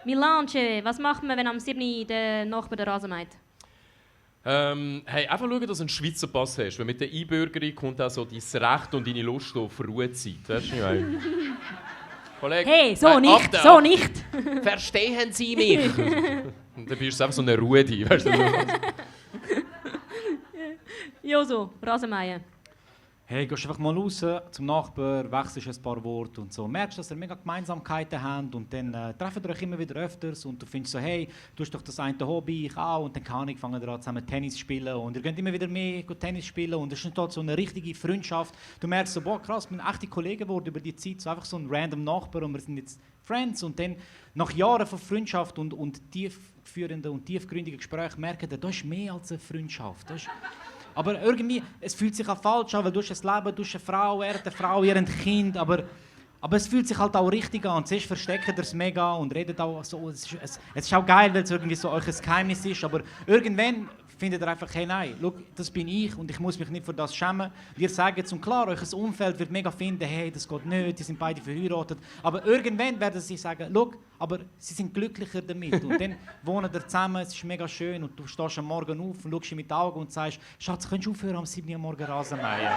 Milanche, was macht man, wenn am 7. der Nachbar den Rasen mäht? Hey, einfach schauen, dass du einen Schweizer Pass hast. Weil mit der Einbürgerung kommt auch so dein Recht und deine Lust auf Ruhezeit. Weißt du, was Kollege, Hey, so nicht, so nicht! Verstehen Sie mich? Und dann bist du einfach so eine Rudi, weißt du? Joso, Rasenmähen. Hey, gehst einfach mal raus zum Nachbar, wechselst ein paar Worte und so. Merkst, dass ihr mega Gemeinsamkeiten habt und dann trefft ihr euch immer wieder öfters und du findest so, hey, du hast doch das eine Hobby, ich auch. Und dann fangen ihr an zusammen Tennis zu spielen und ihr geht immer wieder mehr Tennis spielen und es ist dort so eine richtige Freundschaft. Du merkst so, boah krass, wir sind echte Kollegen geworden über die Zeit, so einfach so ein random Nachbar und wir sind jetzt Friends. Und dann nach Jahren von Freundschaft und tiefführenden und tiefgründigen Gesprächen merken ihr, das ist mehr als eine Freundschaft. Das ist aber irgendwie, es fühlt sich auch falsch an, weil du hast ein Leben, du hast eine Frau, er hat eine Frau, ihr habt ein Kind, aber es fühlt sich halt auch richtig an. Zuerst versteckt ihr es mega und redet auch so. Es ist auch geil, weil es irgendwie so euch ein Geheimnis ist, aber irgendwann findet ihr einfach, hey nein, schau, das bin ich und ich muss mich nicht für das schämen. Wir sagen jetzt, und klar, euer Umfeld wird mega finden, hey, das geht nicht, die sind beide verheiratet. Aber irgendwann werden sie sagen, schau, aber sie sind glücklicher damit. Und dann wohnen ihr zusammen, es ist mega schön und du stehst am Morgen auf und schaust ihm mit den Augen und sagst, Schatz, könntest du aufhören am 7. Uhr morgen Rasen mähen?